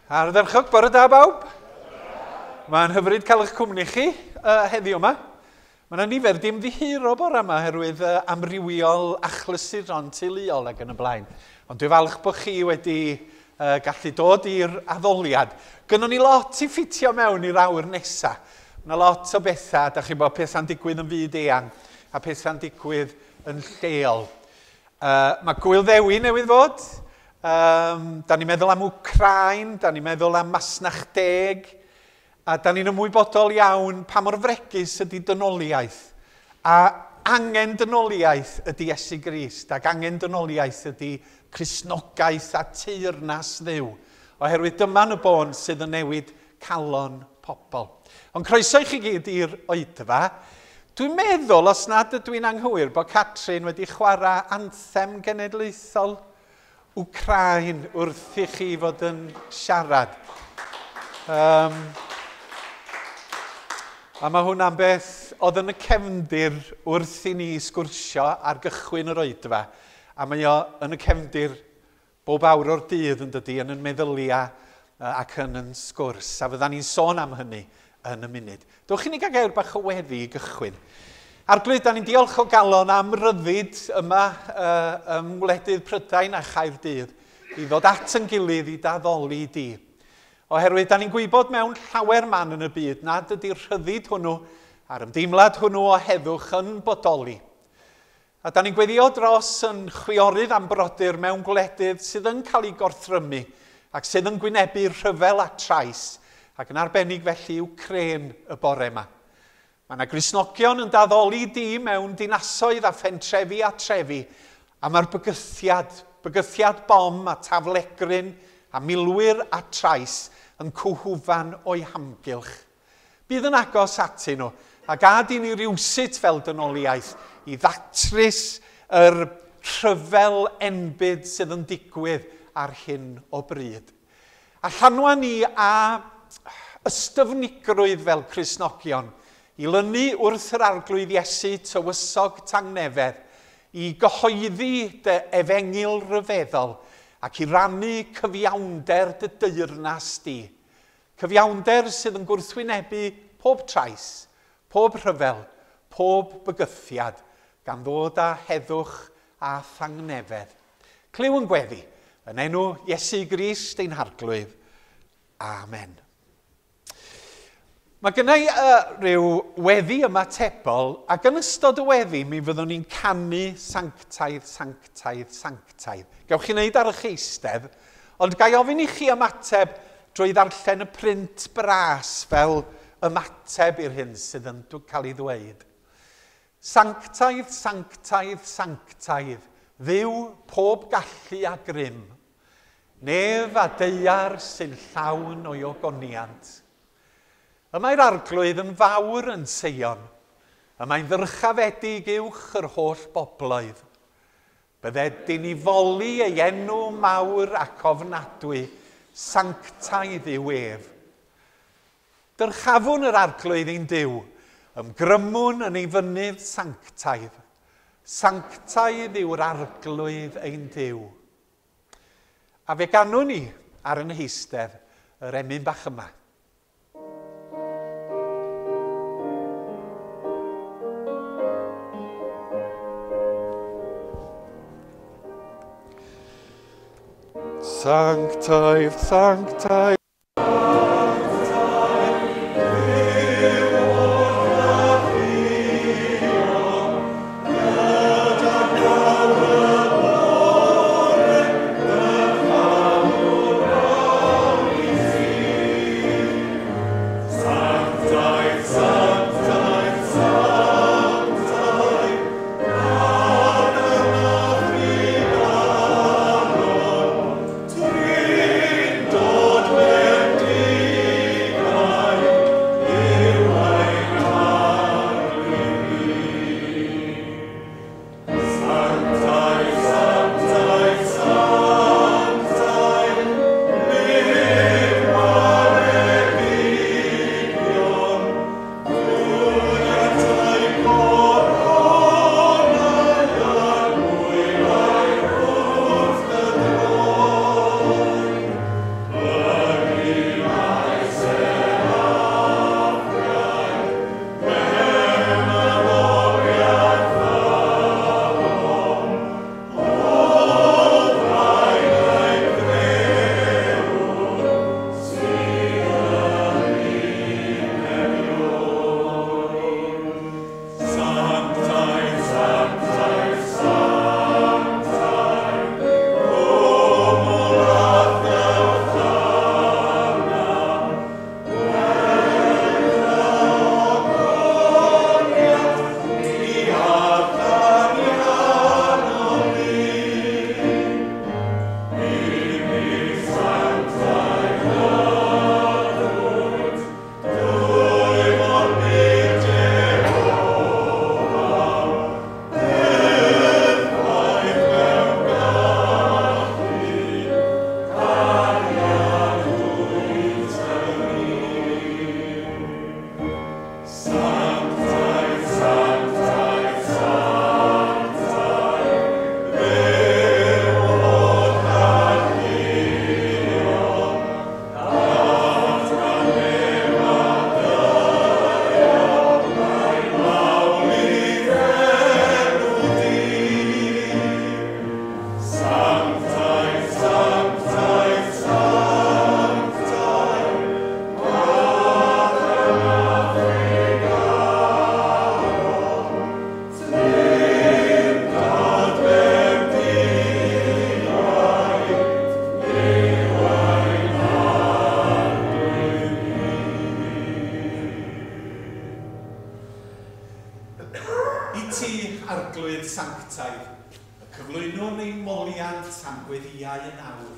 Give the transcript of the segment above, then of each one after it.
Ardderchog, bore da bawb. Mae'n hyfryd cael eich cwmni chi heddiw yma. Mae yna nifer dim ddiheuro bore yma oherwydd amrywiol achlysuron teuluol ac yn y blaen. Ond dwi'n falch bod chi wedi gallu dod i'r addoliad. Gynnon ni lot i ffitio mewn i'r awr nesaf. Mae yna lot o bethau, da chi'n bod pethau'n digwydd yn fyd eang a pethau'n digwydd yn lleol. Mae Gŵyl Ddewi newydd fod. Da ni'n meddwl am Wcráin, da ni'n meddwl am Masnach Deg, a da ni'n ymwybodol iawn pa mor fregus ydy dynoliaeth. A angen dynoliaeth ydy Iesu Grist, ac angen dynoliaeth ydy Cristnogaeth a teyrnas Dduw, oherwydd dyma yn y bôn sydd yn newid calon pobl. Ond croeso i chi gyd i'r oedfa. Dwi'n meddwl, os nad ydw i'n anghywir, bod Catrin wedi chwarae anthem genedlaethol Wcráin wrth i chi fod yn siarad. A mae hwnna'n beth oedd yn y cefndir wrth i ni sgwrsio ar gychwyn yr oedfa. A mae o yn y cefndir bob awr o'r dydd yn dydy, yn yn meddyliau ac yn yn sgwrs. A fyddan ni'n sôn am hynny yn y munud. Dewch i ni gael gair bach o weddi i gychwyn. Arglwydd, da ni'n diolch o galon am ryddid yma ym ngwledydd Prydain a Chaerdydd i ddod at yn gilydd i daddoli di. Oherwydd, da ni'n gwybod mewn llawer man yn y byd nad ydy'r rhyddid hwnnw a'r ymdeimlad hwnnw o heddwch yn bodoli. A da ni'n gweddio dros yn chwiorydd am brodyr mewn gwledydd sydd yn cael ei gorthrymu ac sydd yn gwynebu rhyfel a trais, ac yn arbennig felly Wcráin y bore yma. Mae yna Gristnogion yn daddoli di mewn dinasoedd a phentrefi a trefi, a mae'r bygythiad bom a taflegryn a milwyr a trais yn cwhwfan o'i hamgylch. Bydd yn agos atyn nhw, a gad i ni rywsut fel dynoliaeth i ddatrys yr rhyfel enbyd sydd yn digwydd ar hyn o bryd. A llanwa ni a ystyfnigrwydd fel Cristnogion, i lynu wrth yr Arglwydd Iesu tywysog tangnefedd, i gyhoeddi dy efengyl ryfeddol ac i rannu cyfiawnder dy deyrnas di. Cyfiawnder sydd yn gwrthwynebu pob trais, pob rhyfel, pob bygythiad, gan ddod â heddwch a thangnefedd. Clyw yn gweddi, yn enw Iesu Grist ein Harglwydd. Amen. Mae gynna i rhyw weddi ymatebol, ac yn ystod y weddi mi fyddwn ni'n canu sanctaidd, sanctaidd, sanctaidd. Gewch chi wneud ar eich eistedd, ond ga i ofyn i chi ymateb drwy ddarllen y print bras fel ymateb i'r hyn sydd yn cael ei ddweud. Sanctaidd, sanctaidd, sanctaidd, Dduw pob gallu a grym, nef a daear sy'n llawn o'i ogoniant. Y mae'r Arglwydd yn fawr yn Seion, y mae'n ddyrchafedig uwch yr holl bobloedd. Bydded i ni foli ei enw mawr ac ofnadwy, sanctaidd yw ef. Dyrchafwn yr Arglwydd ein Duw, ymgrymwn yn ei fynydd sanctaidd. Sanctaidd yw'r Arglwydd ein Duw. A fe ganwn ni ar yn heistedd yr emyn bach yma. Sanctaidd, sanctaidd. sanctaidd, y cyflwynwn ein moliant a'n gweddïau yn awr.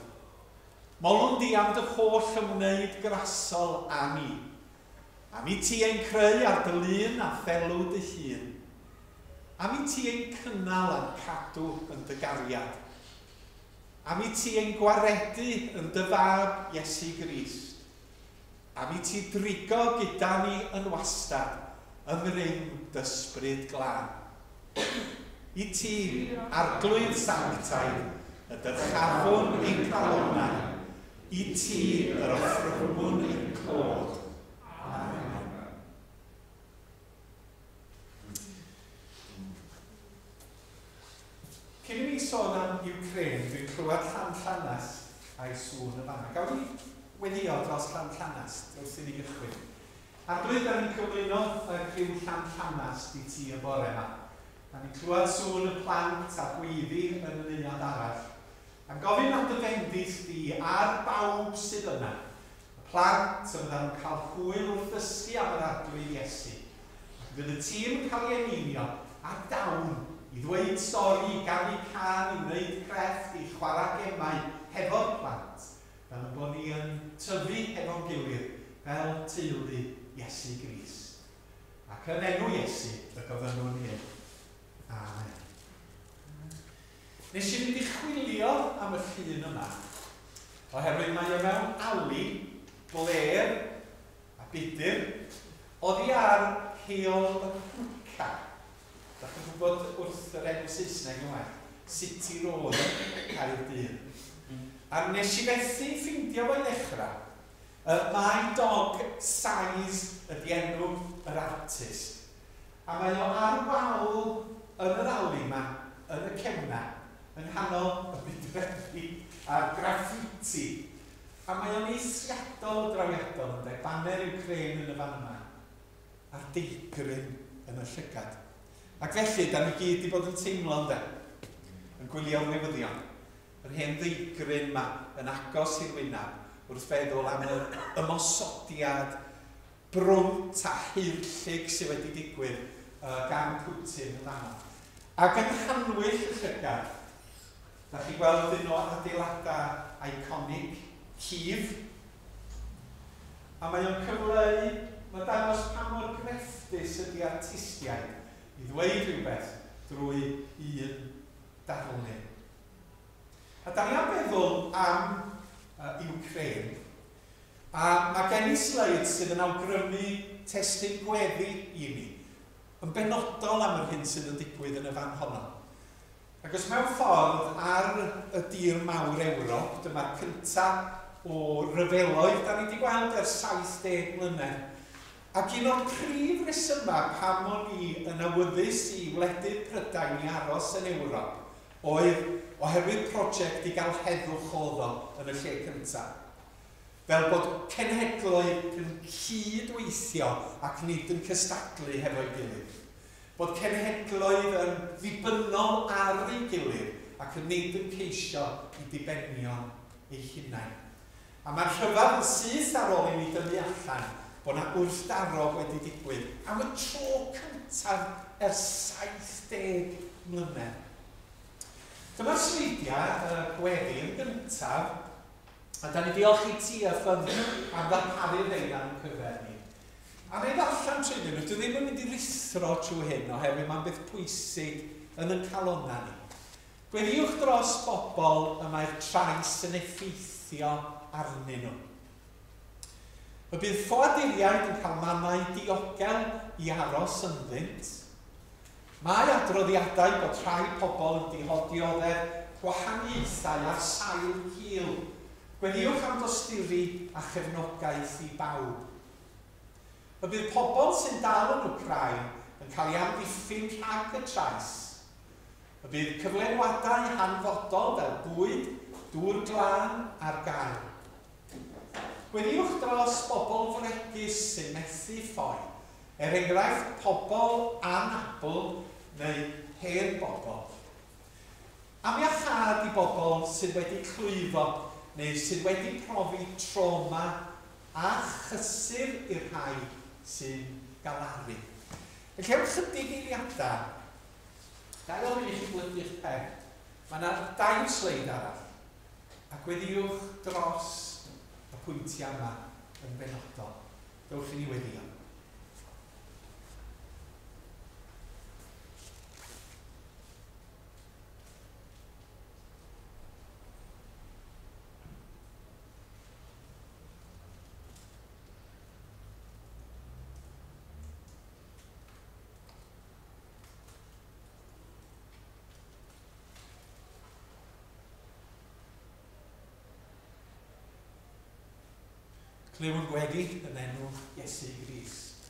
Molwn di am dy holl ymwneud grasol â ni. Am i ti ein creu ar dy lun a thelw dy hun. Am i ti ein cynnal a'n cadw yn dy gariad. Am i ti ein gwaredu yn dy fab Iesu Grist. Am i ti drigo gyda ni yn wastad ym mryn d'ysbryd glân. I ti, Arglwydd sanctaidd, y dyrchafwn ein calonnau, i ti yr offrymwn ein clod. Amen. Cyn i mi sôn am Ukraine, dwi'n clywed Llanllanast a'i sŵn yn fanna. Gawn ni weddïo dros Llanllanast wrth i ni gychwyn. Arglwydd, da ni'n cyflwyno y criw Llanllanast i ti y bore yma. Da ni'n clywed sŵn y plant a gweiddi yn y neuadd arall. A'n gofyn am dy fendith di ar bawb sydd yna. Y plant y fyddan nhw'n cael hwyl wrth ddysgu am yr Arglwydd Iesu. Ac y bydd y tîm yn cael ei eneinio ar dawn i ddweud stori, i ganu cân, i wneud crefft, i chwarae gemau hefo'r plant. Fel ein bod ni yn tyfu hefo'n gilydd fel teulu Iesu Grist. Ac yn enw Iesu y gofynnwn hyn. Amen. Nes i fynd i chwilio am y llun yma, oherwydd mae o mewn ali, blêr a budur, oddi ar Heol y Cwca. Da chi'n gwybod wrth yr enw Saesneg yn well, City Road, Caerdydd. A nes i fethu ffeindio fo i ddechrau. My Dog Size ydy enw yr artist. A mae o ar wal yn yr ali 'ma, yn y cefna, yng nghanol y budreddi a'r graffiti. A mae o'n eithriadol o drawiadol, ynde? Baner Ukraine yn y fan yma, a'r deigryn yn y llygad. Ac felly, da ni gyd 'di bod yn teimlo, ynde? Yn gwylio'r newyddion. Yr hen ddeigryn 'ma yn agos i'r wynab wrth feddwl am yr ymosodiad brwnt a haerllug sydd wedi digwydd gan Putin yn fanno. Ac yng nghanwyll y llygad, da chi'n gweld un o adeiladau iconic Kyiv, a mae o'n cyfleu, mae'n dangos pa mor grefftus ydy artistiaid i ddweud rhywbeth drwy un darlun. A da ni am feddwl am Ukraine, a mae gen i sleid sydd yn awgrymu testun gweddi i ni, yn benodol am yr hyn sydd yn digwydd yn y fan honno. Ac os mewn ffordd ar y dir mawr Ewrop, dyma'r cyntaf o ryfeloedd da ni wedi gweld ers 70 mlynedd. Ac un o'r prif resymau pam o'n i yn awyddus i wledydd Prydain i aros yn Ewrop oedd oherwydd prosiect i gael heddwch oedd o yn y lle cyntaf. Fel bod cenhedloedd yn cydweithio ac nid yn cystadlu hefo'i gilydd. Bod cenhedloedd yn ddibynnol ar ei gilydd ac yn nid yn ceisio i dibenion eu hunain. A mae'r rhyfedd yn syth ar ôl i ni dynnu allan bod 'na wrthdaro wedi digwydd am y tro cyntaf ers 70 mlynedd. Dyma'r sleidiau y gweddi yn gyntaf, a da ni diolch i ti a ffydd am ddarparu'r rhain ar ein cyfer ni. A na i ddarllen trwy nhw, dwi ddim yn mynd i ruthro trwy hyn oherwydd mae'n beth pwysig yn ein calonnau ni. Gweddïwch dros bobl y mae'r trais yn effeithio arnyn nhw. Y bydd ffoaduriaid yn cael mannau diogel i aros ynddynt. Mae adroddiadau bod rhai pobl yn dioddef gwahaniaethau ar sail hil. Gweddïwch am dosturi a chefnogaeth i bawb. Y bydd pobl sy'n dal yn Wcráin yn cael ei amddiffyn rhag y trais. Y bydd cyflenwadau hanfodol fel bwyd, dŵr glân ar gael. Gweddïwch dros bobl fregus sy'n methu ffoi, er enghraifft pobl anabl neu hen bobl. Am iachâd i bobl sydd wedi clwyfo neu sydd wedi profi trawma a chysur i'r rhai sy'n galaru. Felly am chydig eiliadau, Ga i ofyn i chi blygu'ch pen? Mae yna dair sleid arall. A gweddiwch dros y pwyntiau yma yn benodol. Dewch i ni weddio. Clywn gweddi yn enw Iesu Grist.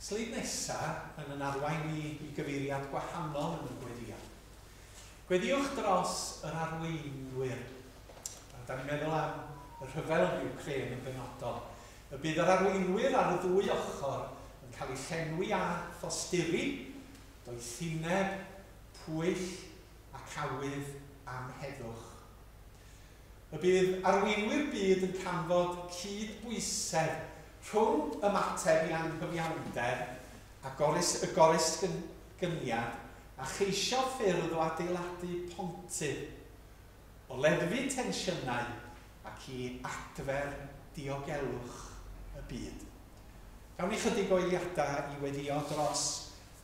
Sleid nesaf yn yn arwain ni i gyfeiriad gwahanol yn y gweddiau. Gweddiwch dros yr arweinwyr. A da ni'n meddwl am y rhyfel yn Ukraine yn benodol. Y bydd yr arweinwyr ar y ddwy ochr yn cael eu llenwi â thosturi, doethineb, pwyll ac awydd am heddwch. Y bydd arweinwyr byd yn canfod cydbwysedd rhwng ymateb i anghyfiawnder a gorys, y goresgyniad a cheisio ffyrdd o adeiladu pontydd, o leddfu tensiynau ac i adfer diogelwch y byd. Gawn ni chydig o eiliadau i weddio dros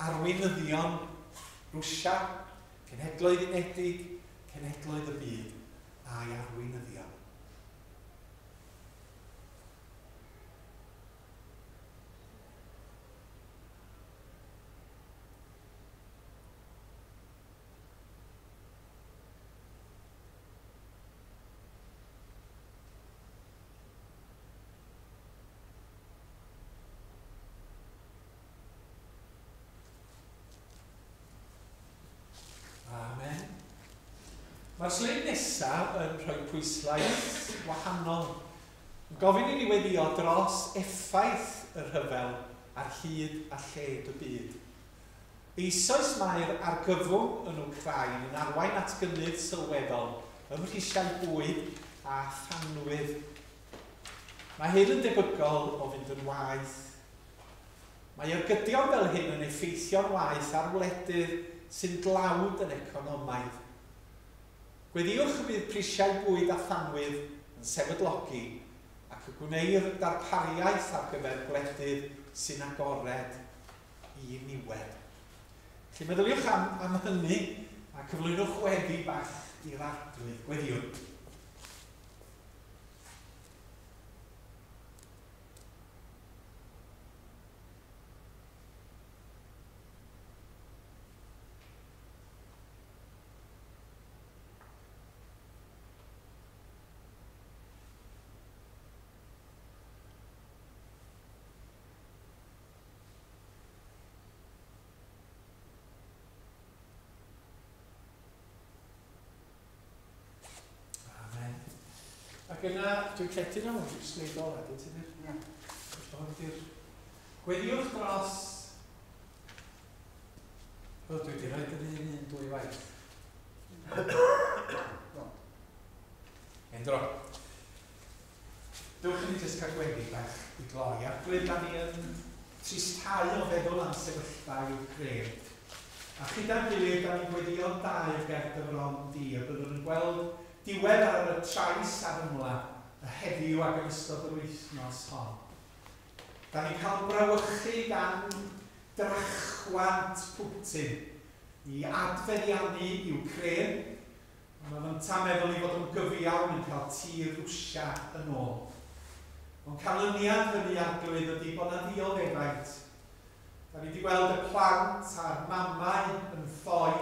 arweinyddion Rwsia, Cenhedloedd Unedig, Cenhedloedd y Byd a'i arweinyddion. Amen. Mae'r sleid nesaf yn rhoi pwyslais wahanol. Yn gofyn i ni weddio dros effaith y rhyfel ar hyd a lled y byd. Eisoes mae'r argyfwng yn Wcráin yn arwain at gynnydd sylweddol ym mhrisiau bwyd a thanwydd. Mae hyn yn debygol o fynd yn waeth. Mae ergydion fel hyn yn effeithio'n waeth ar wledydd sy'n dlawd yn economaidd. Gweddiwch y bydd prisiau bwyd a thanwydd yn sefydlogi ac y gwneir darpariaeth ar gyfer gwledydd sy'n agored i niwed. Felly meddyliwch am, am hynny a cyflwynwch weddi bach i'r Arglwydd. Gweddiwn. Amen. Ac yna, dwi'n credu na hwn yw'r sleid ola, dyn ti ddim? Ie. Hwn ydy'r Gweddiwch dros... O, dwi wedi rhoi yr un un dwy waith. Endro. Dewch i ni jyst cael gweddi bach i gloi. Arglwydd, da ni yn tristhau o feddwl am sefyllfa Ukraine. A chyda'n gilydd, da ni'n gweddio dau ger dy fron di, a byddwn yn gweld diwedd ar y trais a'r ymladd y heddiw ac yn ystod yr wythnos hon. Da ni'n cael brawychu gan drachwant Putin i adfeddiannu Ukraine. Mae fe'n meddwl i fod yn gyfiawn yn cael tir Rwsia yn ôl. Ond canlyniad hynny, Arglwydd, ydy bod na ddioddefaint. Da ni wedi gweld y plant a'r mamau yn ffoi.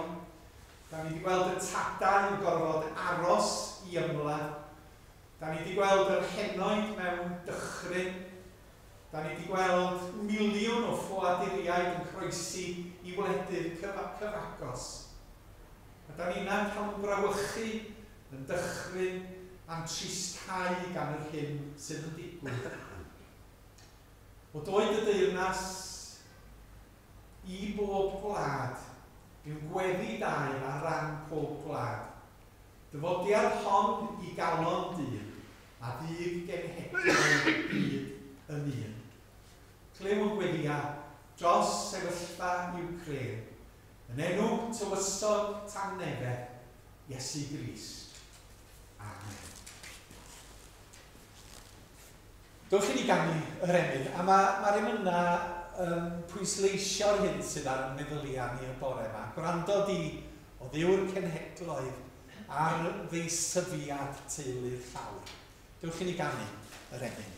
Da ni wedi gweld y tadau yn gorfod aros i ymladd. Da ni wedi gweld yr henoed mewn dychryn. Da ni wedi gweld miliwn o ffoaduriaid yn croesi i wledydd cyfagos. A da ni'n cael yn brawychu, yn dychryn, a'n tristhau gan yr hyn sydd yn digwydd. O doed y deyrnas i bob gwlad, yw'n gweddi dair ar ran pob gwlad. Dyfodiad hon i galon dyn, a ddyg genhedloedd byd yn un. Clyw yn gweddia dros sefyllfa Ukraine. Yn enw tywysog tangnefedd, Iesu Grist. Amen. Dewch i ni ganu yr emyn, a mae'r emynau yn pwysleisio'r hyn sydd ar y meddyliau ni y bore yma. Gwrando di o Dduw'r cenhedloedd ar ddeisyfiad teulu'r llawr. Dewch i ni ganu yr emyn.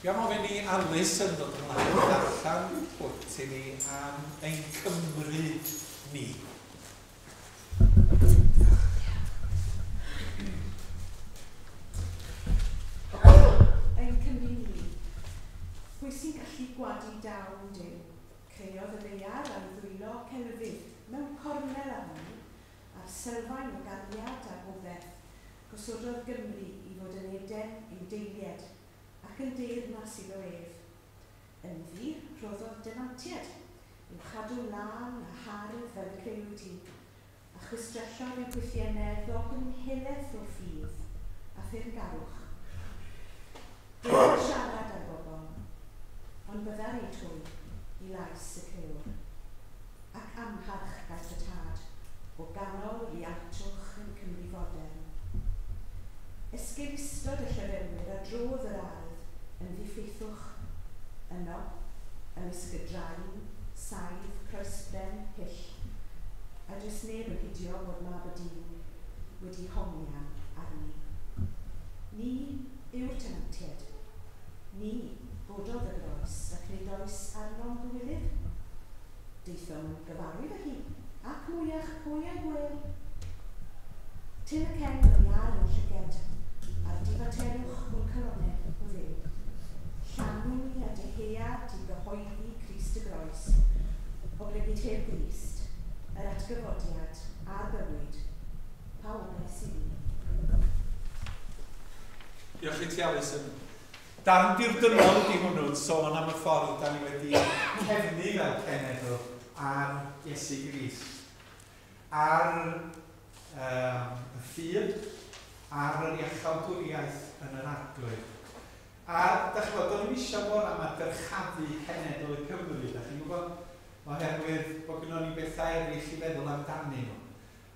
Dwi am ofyn i Alys yn dod ymlaen i ddarllen pwt i ni am ein Cymru ni. Ein Cymru ni. Pwy sy'n gallu gwadu dawn Duw? Creodd y ddaear a'i ddwylo celfydd mewn cornel arni, a'r sylfaen o gariad a gobaith, gosododd Gymru i fod yn Eden i'w deiliad ac yn deyrnas iddo ef. Ynddi rhoddodd denantiad i'w chadw lân a hardd fel y crëwyd hi, a chwistrellodd ei gwythiennau ddogn helaeth o ffydd a theyrngarwch. Dewch siarad â'r bobl, ond byddar eu trwy i lais y crëwr, ac amharch gaiff y tad o ganol rialtwch yn Cymru fodern. Esgeulustod y llyfrwyr a drodd yr ardd yn ddiffeithwch, yno, ymysg y drain, saif, croesbren, hyll, a does neb yn hidio bod mab y dyn wedi hongian arni. Ni yw'r tenantiaid. Ni gododd y groes ac nid oes arnom gywilydd. Daethom yn gyfarwydd â hi, ac mwyach pwy a'i gwel. Tyn y cen oddi ar ein llyged, a'r difaterwch o'n calonnau o Dduw. Llanw ni a dyhead i gyhoeddi Crist y groes, oblegid heb Grist, yr atgyfodiad a'r bywyd, Pa obaith sydd i ni? Diolch i ti, Alison. Darn dirdynnol ydy hwnnw'n sôn am y ffordd da ni wedi cefnu fel cenedl ar Iesu Grist. Ar y ffydd, ar yr iachawdwriaeth yn yr Arglwydd. A da chi'n gwybod, do'n i'm eisiau bore yma dyrchafu cenedl y Cymru, da chi'n gwybod, oherwydd bod gynnon ni bethau eraill i feddwl amdanyn nhw.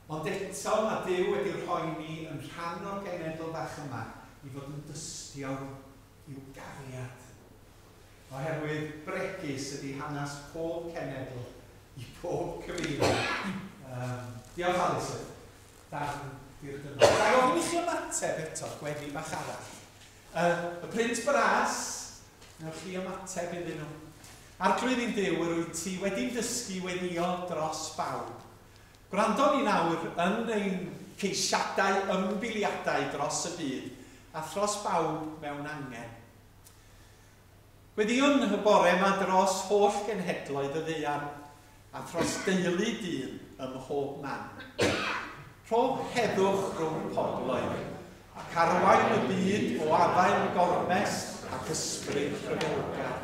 Ond eto mae Duw wedi rhoi ni yn rhan o'r genedl fach yma i fod yn dystion i'w gariad. Oherwydd bregus ydy hanes pob cenedl i pob cyfeiriad. Diolch Alison. Darn dirdynnol. Ga i ofyn i chi ymateb eto, gweddi bach arall. Y print bras, newch chi ymateb iddyn nhw. Arglwydd ein Duw, yr wyt ti wedi'n dysgu weddïo dros bawb. Gwrando ni nawr yn ein ceisiadau ymbiliadau dros y byd a thros bawb mewn angen. Gweddïwn y bore yma dros holl genhedloedd y ddaear a thros deulu dyn ym mhob man. Rho heddwch rhwng pobloedd ac arwain y byd o afael gormes ac ysbryd rhyfelgar.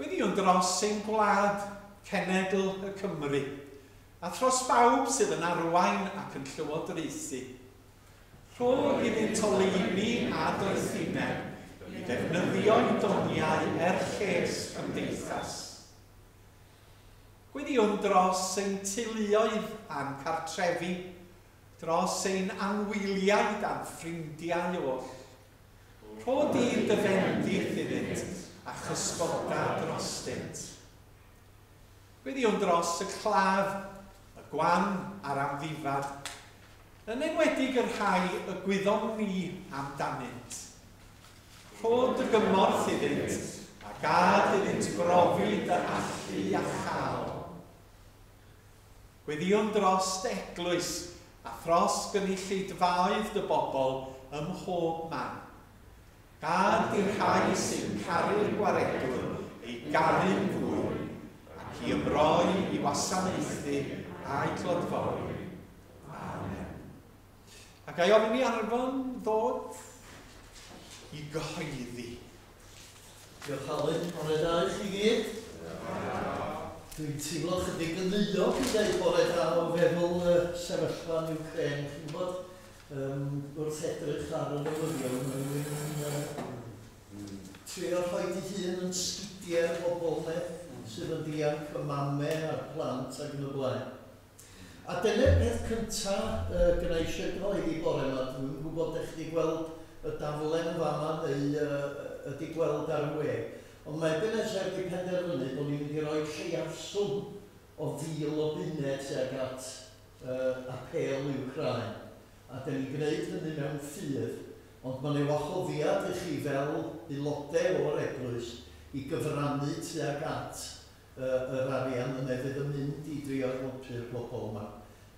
Gweddïwn dros ein gwlad, cenedl y Cymry, a thros bawb sydd yn arwain ac yn llywodraethu. Rho iddynt oleuni a doethineb i ddefnyddio'u doniau er lles cymdeithas. Gweddïwn dros ein teuluoedd a'n cartrefi, dros ein anwyliaid a'n ffrindiau oll. Rho di dy fendith iddynt a chysgoda drostynt. Gweddïwn dros y claf, y gwan a'r amddifad, yn enwedig y rhai y gwyddom ni amdanynt. Rho dy gymorth iddynt, a gad iddynt brofi dy allu a chael. Gweddïwn dros dy eglwys a thros gynulleidfaoedd dy bobl ym mhob man. Gad i'r rhai sy'n caru'r gwaredwr ei garu'n fwy, ac i ymroi i wasanaethu a'i clodfori. Amen. A ga i ofyn i Arfon ddod i gyhoeddi. Diolch Alun, bore da i chi gyd. Dwi'n teimlo chydig yn euog i ddeud bore da o feddwl y sefyllfa yn Ukraine, chi'n gwybod, wrth edrych ar y newyddion, mae rhywun yn trio rhoi dy hun yn sgidiau'r bobl ne, sydd yn dianc, y mamau a'r plant ac yn y blaen. A dyna'r peth cyntaf gyda eisiau gyhoeddi bore yma. Dwi'n gwybod eich chi gweld y daflen yn fama neu ydy gweld ar y we. Ond mae Ebenezer wedi penderfynu bod ni'n mynd i roi lleiafswm o 1,000 o bunnau tuag at apêl Ukraine. A dyn ni'n gwneud hynny mewn ffydd, ond mae'n ei wahoddiad i chi fel aelodau o'r eglwys i gyfrannu tuag at yr arian yna fydd yn mynd i drio helpu'r bobl yma.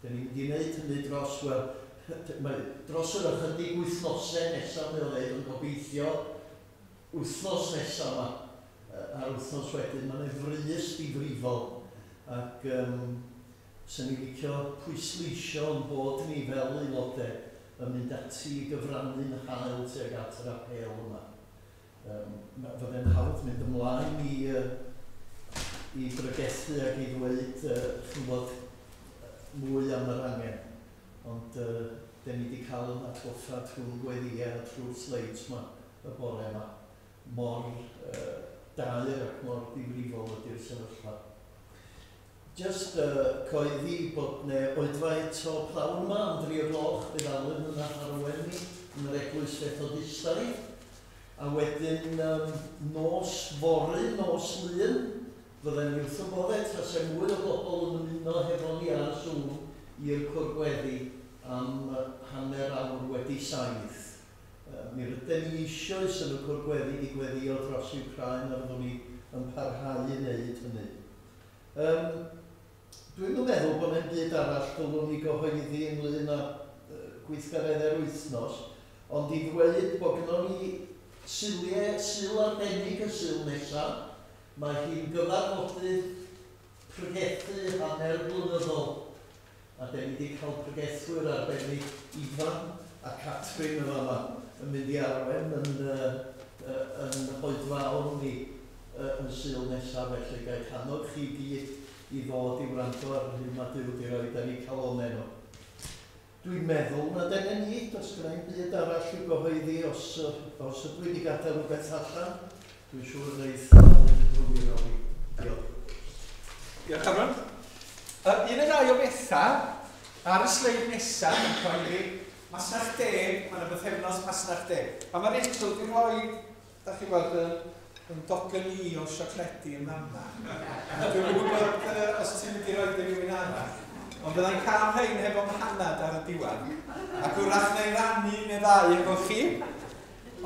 Dyn ni'n mynd i wneud hynny dros, wel, dros yr ychydig wythnosau nesaf, mae o'n dweud, ond gobeithio wythnos nesaf yma, a'r wythnos wedyn, mae'n frys difrifol. Ac sy'n ni'n licio pwysleisio yn bod ni fel aelodau yn mynd ati i gyfrannu'n hael tuag at yr apêl yma. Fydde'n hawdd mynd ymlaen i bregethu ac i ddweud, chi'n gwybod, mwy am yr angen. Ond dyn ni wedi cael yn atgoffa trwy'n gweddïau a trwy'r sleids yma y bore yma. Mor daer ac mor difrifol ydy'r sefyllfa. Just coeddi bod ne oedfa eto pnawn yma am 3 o'r gloch, bydd Alun yn arwain ni yn yr eglwys Fethodistaidd. A wedyn nos fory, nos Lun, fydden ni wrth y bodde, tase mwy o bobl yn ymuno hefo ni ar Zoom i'r cwrdd am 7:30. Mi rydyn ni eisoes yn y cwrdd i gweddïo dros Ukraine a fyddwn ni yn parhau i wneud hynny. Dwi'n meddwl bod yna byd arall dylwn ni gyhoeddi ynglyn â gweithgareddau'r wythnos, ond i ddweud bod gynnon ni Suliau, Sul arbennig y Sul nesaf, mae hi'n gyfarfodydd pregethu hanner blynyddol. A da ni wedi cael pregethwyr arbennig Ifan a Catrin yn fama yn mynd i arwen yn oedfaon ni yn Sul nesaf, felly gael annog chi gyd i ddod i wrando ar yr hyn mae Duw wedi rhoi ar eu calonnau nhw. Dwi'n meddwl na dyna ni, does gynna i'm byd arall i'w gyhoeddi os ydw i wedi gadael rhywbeth allan. Dwi'n siŵr wneith Alun gywiro fi. Diolch. Diolch, Cameron. Un neu ddau o bethau ar y sleid nesaf yn cyhoeddi Masnach Deg, mae yna bythefnos Masnach Deg. A mae Rachel wedi rhoi, da chi'n gweld, yn docyn i o siocledi yn fama. Dwi'n gwybod os ti'n mynd i roi i rywun arall. Ond byddai'n cael rhain hefo mhanad ar y diwedd. Ac wrach neu rannu neu ddau efo chi.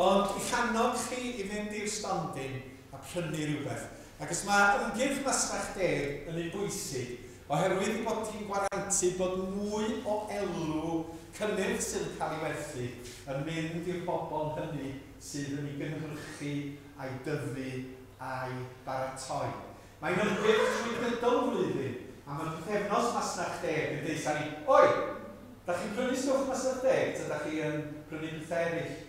Ond i'ch annog chi i fynd i'r stondin a prynu rhywbeth. Ac os mae ymgyrch Masnach Deg yn un bwysig, oherwydd bod ti'n gwarantu bod mwy o elw cynnyrch sydd yn cael ei werthu yn mynd i'r bobl hynny sydd yn ei gynhyrchu a'i dyfu a'i baratoi. Mae'n ymgyrch trwy gydol flwyddyn, a mae'r pythefnos Masnach Deg yn deud ni, oi, da chi'n prynu stwff Masnach Deg, ta da chi yn prynu pethau eraill?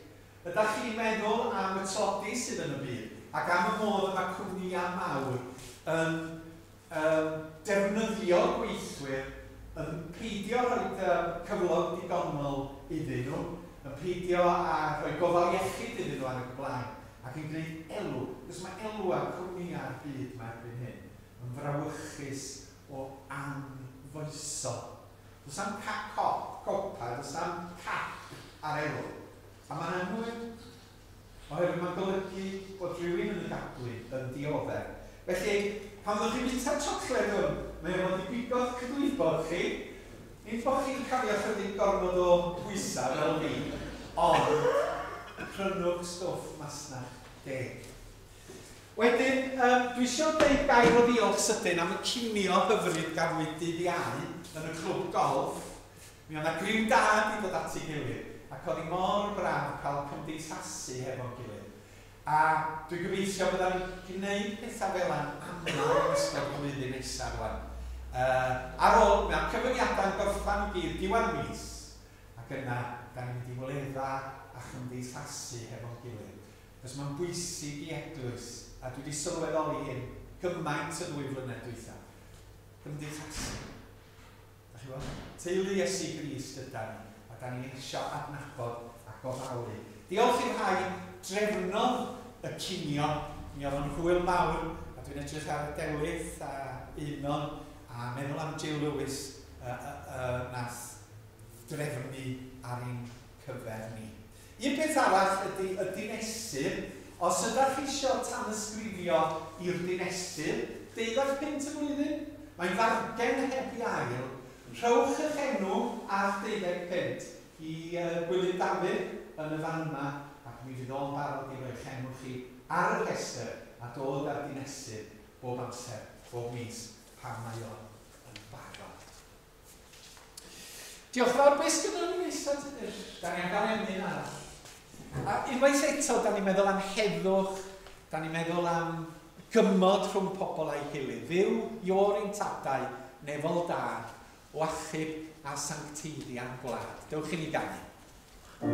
Ydych chi'n meddwl am y tlodi sydd yn y byd, ac am y modd y mae cwmnïau mawr yn defnyddio gweithwyr, yn peidio rhoi cyflog digonol iddyn nhw, yn peidio a rhoi gofal iechyd iddyn nhw ar y blaen, ac yn gwneud elw. Cos mae elw a cwmnïau'r byd mae erbyn hyn yn frawychus o anfoesol. Does am copa, does am cap ar elw. A mae'n anghywir, oherwydd mae'n golygu bod rhywun yn y gadwy yn dioddef. Felly, pan fyddwch chi'n bwyta siocled hwn, mae o'n fod i bigo'ch cydwybod chi. Nid bod chi'n cario chydig gormod o bwysau fel fi, ond prynwch stwff Masnach Deg. Wedyn, dwi eisiau dweud gair o ddiolch sydyn am y cinio hyfryd gafwyd dydd Iau yn y clwb golf. Mi oedd 'na griw da wedi dod at ei gilydd, ac oedd hi mor braf cael cymdeithasu hefo'n gilydd. A dwi'n gobeithio bydda ni'n gwneud pethau fel yna'n aml yn ystod y flwyddyn nesaf rwan. Ar ôl, mae'r cyfyngiadau'n gorffan i gyd diwedd mis, ac yna, da ni'n mynd i wledda a chymdeithasu hefo'n gilydd. Cos mae'n bwysig i eglwys, a dwi wedi sylweddoli hyn gymaint y 2 flynedd dwytha. Cymdeithasu. Da chi weld? Teulu Iesu Grist yda ni, a da ni eisiau adnabod a gofalu. Diolch i'r rhai drefnodd y cinio, mi oedd o'n hwyl mawr, a dwi'n edrych ar y Delyth a Einon, a meddwl am Jill Lewis nath drefnu ar ein cyfer ni. Un peth arall ydy y dinesydd. Os ydych chi eisiau tanysgrifio i'r dinesydd, 12 punt y flwyddyn, mae'n fargen heb i ail. Rhowch eich enw ar 12 punt i Gwilym Dafydd yn y fan yma, ac mi fydd o'n barod i roi'ch enw chi ar y rhestr a dod ar dinesydd bob amser, bob mis, pan mae o yn barod. Diolch fawr. Beth sgynnon ni nesaf, Tudur? Da ni am gael emyn arall. A unwaith eto, da ni'n meddwl am heddwch, da ni'n meddwl am gymod rhwng pobl a'i gilydd. Dduw Ior ein tadau, nefol dad, o achub a sancteiddia'n gwlad. Dewch i ni ganu. Oh,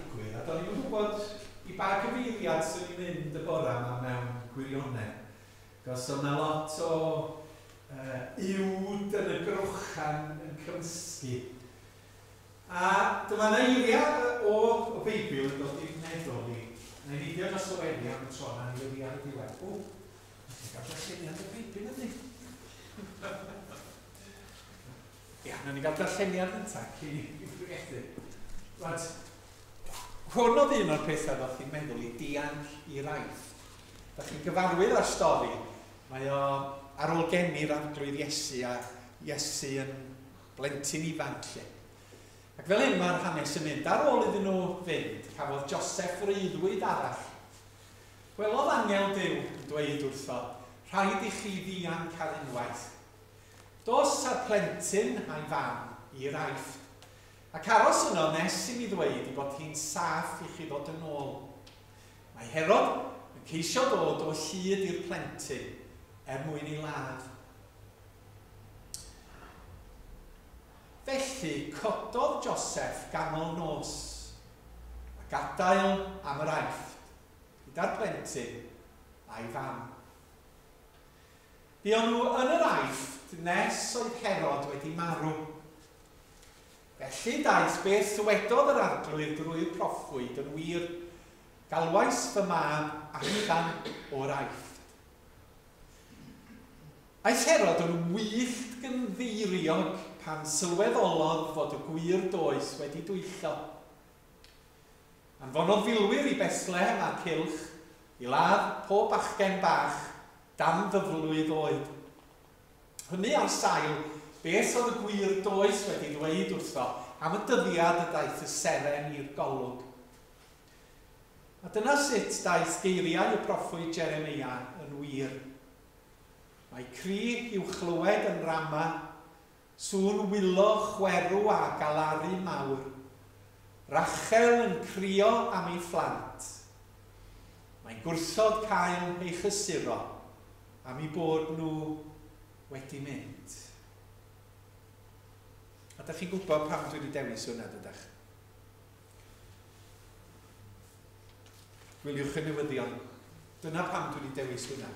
digwydd, a do'n i'n gwybod i ba gyfeiriad sy'n i'n mynd y bore yma mewn gwirionedd. Cos oedd yna lot o uwd yn y grochan yn cymysgu. A dyma yna eiriau o Beibl yn dod i'n meddwl i. Na i fideo dros o weddi am y tro, na i wedi ar y diwedd. O, na'n gael darlleniad o'r Beibl ydy. Ia, nawn ni gael darlleniad yntaf cyn i bregethu. Reit, hwn oedd un o'r pethau ddoth i'n meddwl i dianc i'r Aifft. Da chi'n gyfarwydd â'r stori. Mae o ar ôl geni'r Arglwydd Iesu a Iesu yn blentyn ifanc lle. Ac fel hyn mae'r hanes yn mynd. Ar ôl iddyn nhw fynd, cafodd Joseph freuddwyd arall. Gwelodd angel Duw yn dweud wrtho, rhaid i chi ddianc ar unwaith. Dos â'r plentyn a'i fam i'r Aifft, ac aros yno nes i mi ddweud i bod hi'n saff i chi ddod yn ôl. Mae Herod yn ceisio dod o hyd i'r plentyn er mwyn ei ladd. Felly cododd Joseph ganol nos a gadael am yr Aifft gyda'r plentyn a'i fam. Buon nhw yn yr Aifft nes oedd Herod wedi marw. Felly daeth beth ddywedodd yr Arglwydd drwy'r proffwyd yn wir, galwais fy mab allan o'r Aifft. Aeth Herod yn wyllt gynddeiriog pan sylweddolodd fod y gwir doeth wedi dwyllo. Anfonodd filwyr i Bethlehem a'r cylch i ladd pob bachgen bach dan ddyflwydd oed. Hynny ar sail beth oedd y gwir doeth wedi ddweud wrtho am y dyddiad y daeth y seren i'r golwg. A dyna sut daeth geiriau y proffwyd Jeremeia yn wir. Mae cri i'w chlywed yn Rama, sŵn wylo chwerw a galaru mawr. Rachel yn crio am ei phlant. Mae'n gwrthod cael ei chysuro am eu bod nhw wedi mynd. A da chi'n gwybod pam dwi wedi dewis hwnna, dydach? Gwyliwch y newyddion. Dyna pam dwi wedi dewis hwnna.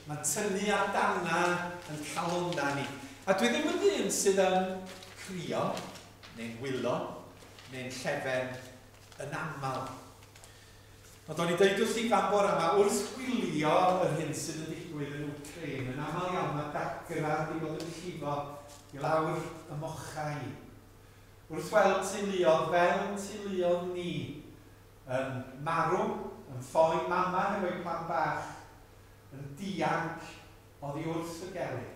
Mae'n tynnu ar dana yn calonna ni. A dwi ddim yn ddyn sydd yn crio, neu'n wylo, neu'n llefen yn aml. Ond o'n i dweud wrth Ifan bore yma, wrth gwylio yr hyn sydd yn digwydd yn Wcráin, yn aml iawn mae dagra wedi bod yn llifo i lawr y mochau. Wrth weld teuluodd fel teuluodd ni yn marw, yn ffoi mama hefo'i plant bach, yn dianc oddi wrth y gelyn.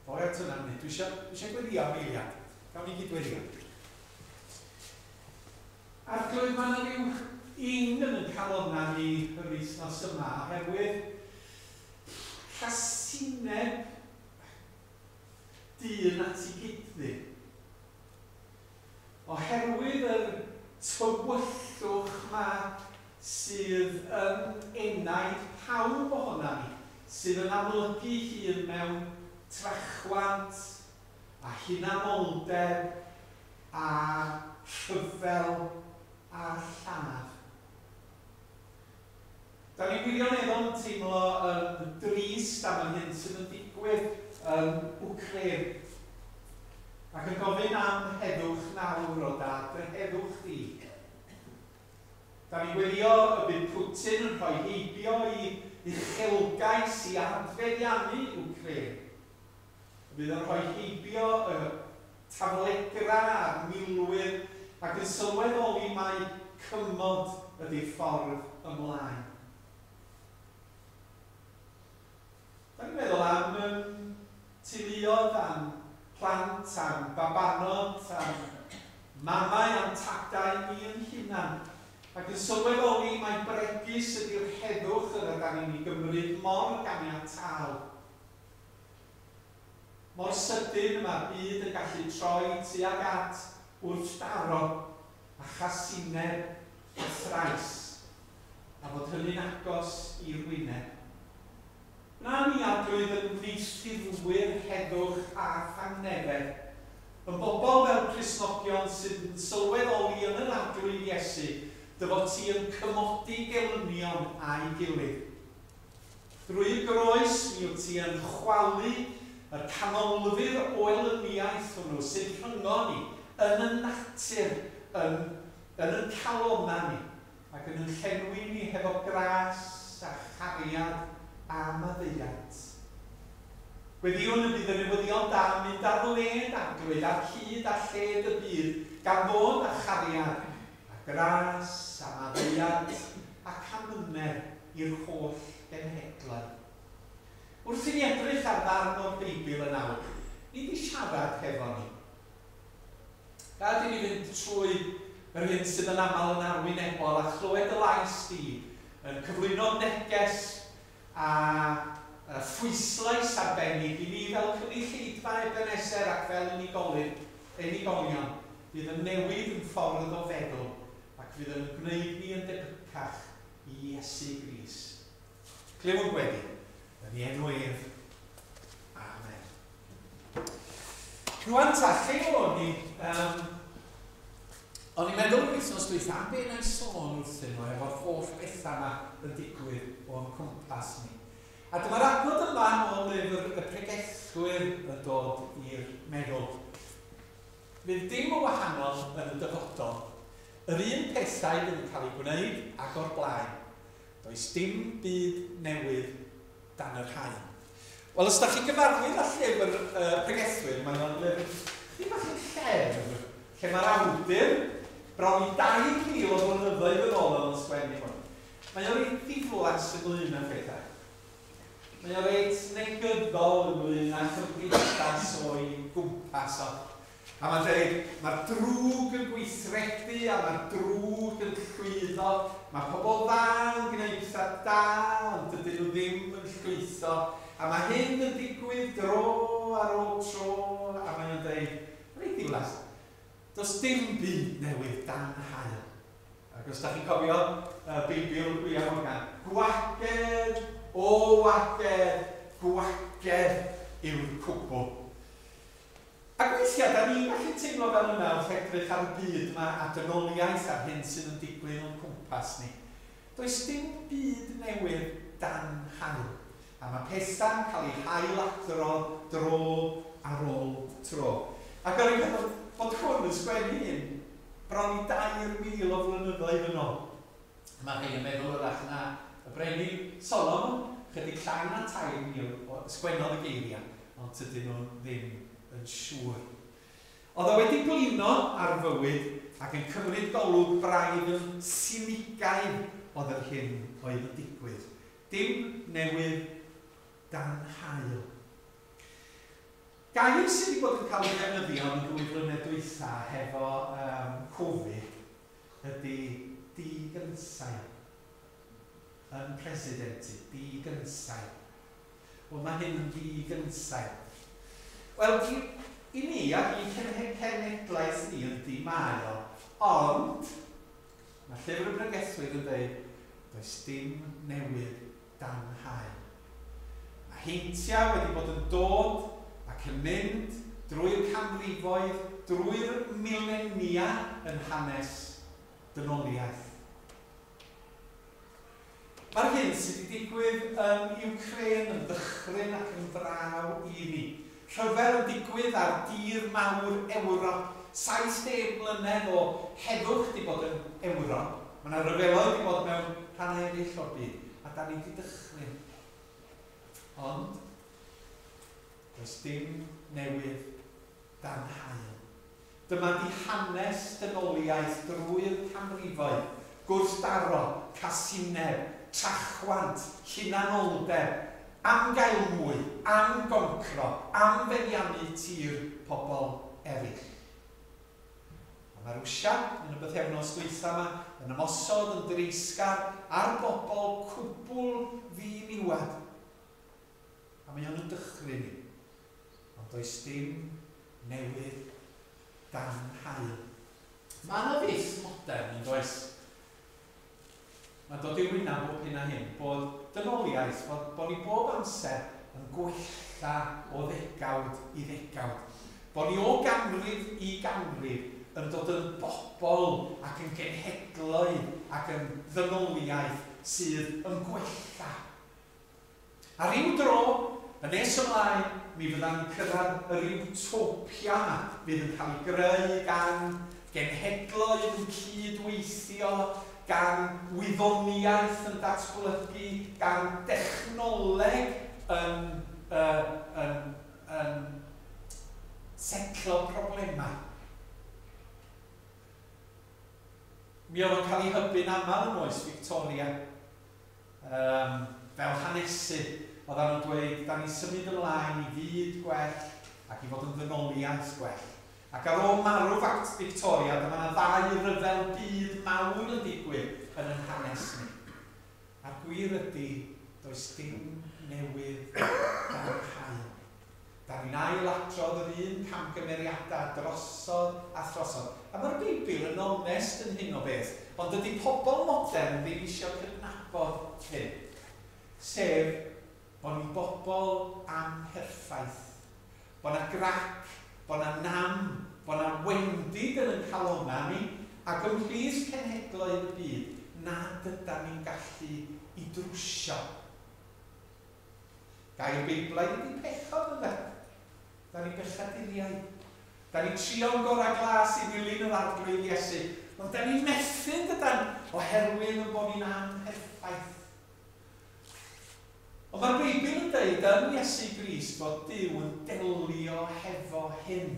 Ddoi at hwnna munud. Dwi eisiau gweddio am eiliad. Gawn ni gyd weddio. Arglwydd, mae yna rhyw ing yn y calonna ni yr wythnos yma, oherwydd casineb dyn at ei gyddu. Oherwydd yr tywyllwch ma sydd yn enaid pawb ohona ni, sydd yn amlygu hun mewn trachwant a hunanoldeb a rhyfel a lladd. Da ni wirioneddol yn teimlo yn drist am yr hyn sydd yn digwydd yn Wcráin. Ac yn gofyn am heddwch nawr o dad, dy heddwch di. Da ni gweddio y bydd Putin yn rhoi heibio i uchelgais i adfeddiannu Wcráin. Y bydd yn rhoi heibio y taflegra a'r milwyr ac yn sylweddoli mai cymod ydy'r ffordd ymlaen. Da ni'n meddwl am teuluoedd, am plant, am babanod, am mamau, am tadau ni yn hunan. Ac yn sylweddoli mai bregus ydy'r heddwch yr ydan ni'n ei gymryd mor ganiataol. Mor sydyn mae'r byd yn gallu troi tuag at wrthdaro a chasineb a thrais, a fod hynny'n agos i'r wyneb. Na ni Arglwydd yn wneuthurwyr heddwch a thangnefedd. Yn bobl fel Cristnogion sydd yn sylweddoli yn yr Arglwydd Iesu, dy fod ti yn cymodi gelynion a'i gilydd. Drwy groes, mi wyt ti yn chwalu y canolfydd o elyniaeth hwnnw sydd rhyngo ni, yn y natur, yn y calonna ni, ac yn yn llenwi ni hefo gras a chariad a maddeuant. Gweddïwn y bydd y newyddion da yn mynd ar led Arglwydd, ar hyd a lled y byd, gan ddod â chariad, a gras, a maddeuant, ac amynedd i'r holl genhedloedd. Wrth i ni edrych ar ddarn o'r Beibl yn awr, ni wedi siarad hefo ni. Gad i ni fynd trwy yr hyn sydd yn aml yn arwynebol a chlywed y lais di yn cyflwyno neges a phwyslais arbennig i ni fel cynulleidfa Ebeneser ac fel unigolion fydd yn newid yn ffordd o feddwl ac fydd yn gwneud ni yn debycach i Iesu Grist. Clywwn gweddi, yn ei enw ef. Amen. Rwan ta, lle o'n i? O'n i'n meddwl yr wythnos dwytha am be na i sôn wrthyn nhw efo'r holl bethau yma yn digwydd o'n cwmpas ni. A dyma'r adnod yma o lyfr y pregethwyr yn dod i'r meddwl. Fydd dim o wahanol yn y dyfodol. Yr un pethau fydd yn cael eu gwneud ac o'r blaen. Does dim byd newydd dan yr haul. Wel, os da chi gyfarwydd â llyfr pregethwyr, mae o'n lyfr chydig bach yn llefr, lle mae'r awdur bron i 2,000 o flynyddoedd yn ôl yn sgwennu hwn. Mae o'n reit ddiflas ynglyn â phethau. Mae o'n reit negyddol ynglyn â chymdeithas o'i gwmpas o. A mae'n dweud, mae'r drwg yn gweithredu a mae'r drwg yn llwyddo. Mae pobl dda yn gwneud pethau da, ond dydyn nhw ddim yn llwyddo. A mae hyn yn digwydd dro ar ôl tro, a mae'n dweud, reit ddiflas, does dim byd newydd dan haul. Ac os da chi'n cofio Beibl William Morgan, gwagedd, o wagedd, gwagedd yw'r cwbl. Ac weithiau, da ni'n gallu teimlo fel yna wrth edrych ar y byd yma a dynoliaeth a'r hyn sydd yn digwydd o'n cwmpas ni. Does dim byd newydd dan haul. A mae pethau'n cael eu hailadrodd dro ar ôl tro. Ac o'n i'n meddwl bod hwn yn sgwennu hyn bron i 2,000 o flynyddoedd yn ôl. Mae rhai yn meddwl wrach na y brenin Solomon, chydig llai na 3,000 o sgwennodd y geiriau, ond tydyn nhw ddim yn siŵr. Oedd o wedi blino ar fywyd ac yn cymryd golwg braidd yn sinigaidd oedd yr hyn oedd yn digwydd. Dim newydd dan haul. Gair sydd wedi bod yn cael ei ddefnyddio yn y 2 flynedd dwytha hefo Covid ydy digynsail. Unprecedented, digynsail. Wel, mae hyn yn ddigynsail. Wel, i ni ac i cenhedlaeth ni ydy mae o, ond mae llyfr y pregethwyr yn dweud, does dim newydd dan haul. Mae heintiau wedi bod yn dod ac yn mynd drwy'r canrifoedd, drwy'r milenia yn hanes dynoliaeth. Mae'r hyn sydd wedi digwydd yn Ukraine yn ddychryn ac yn fraw i ni. Rhyfel yn digwydd ar dir mawr Ewrop. 70 mlynedd o heddwch wedi bod yn Ewrop. Mae yna ryfeloedd wedi bod mewn rhannau eraill o'r byd, a da ni wedi dychryn. Ond, does dim newydd dan haul. Dyma di hanes dynoliaeth drwy'r canrifoedd, gwrthdaro, casineb, trachwant, hunanoldeb, am gael mwy, am goncro, am feddiannu tir pobl eraill. A mae Rwsia, yn y bythefnos dwytha yma, yn ymosod yn dreisgar ar bobl cwbl ddiniwad. A mae o'n dychryn ni. Ond does dim newydd dan haul. Mae yna ddull modern yn does. Mae'n dod i'r wyneb bob hyn a hyn, bod dynoliaeth, bod ni bob amser yn gwella o ddegawd i ddegawd. Bod ni o ganrif i ganrif yn dod yn bobl ac yn genhedloedd ac yn ddynoliaeth sydd yn gwella. A ryw dro, yn nes ymlaen, mi fydda'n cyrraedd yr utopia yma fydd yn cael ei greu gan genhedloedd yn cydweithio, gan wyddoniaeth yn datblygu, gan dechnoleg yn setlo problemau. Mi oedd o'n cael ei hybu'n aml yn oes Victoria. Fel hanesydd, oedden nhw'n dweud, da ni'n symud ymlaen i fyd gwell ac i fod yn ddynoliaeth gwell. Ac ar ôl marw Victoria, dyma yna ddau ryfel byd mawr yn digwydd yn ein hanes ni. A'r gwir ydy, does dim newydd dan haul. Da ni'n ailadrodd yr un camgymeriadau drosodd a throsodd. A mae'r Beibl yn onest yn hyn o beth, ond dydy pobl modern ddim eisiau cydnabod hyn. Sef, bod ni'n bobl amherffaith, bod yna grac, bod yna nam, bod yna wendid yn ein calonnau ni, ac ymhlith cenhedloedd y byd, nad ydan ni'n gallu i drwsio. Gair Beiblaidd ydy pechod, ynde? Da ni'n bechaduriaid. Da ni'n trio'n gorau glas i ddilyn yr Arglwydd Iesu, ond da ni'n methu, dydan, oherwydd yn bod ni'n amherffaith. Ond mae'r Beibl yn dweud yn Iesu Grist fod Duw yn delio hefo hyn.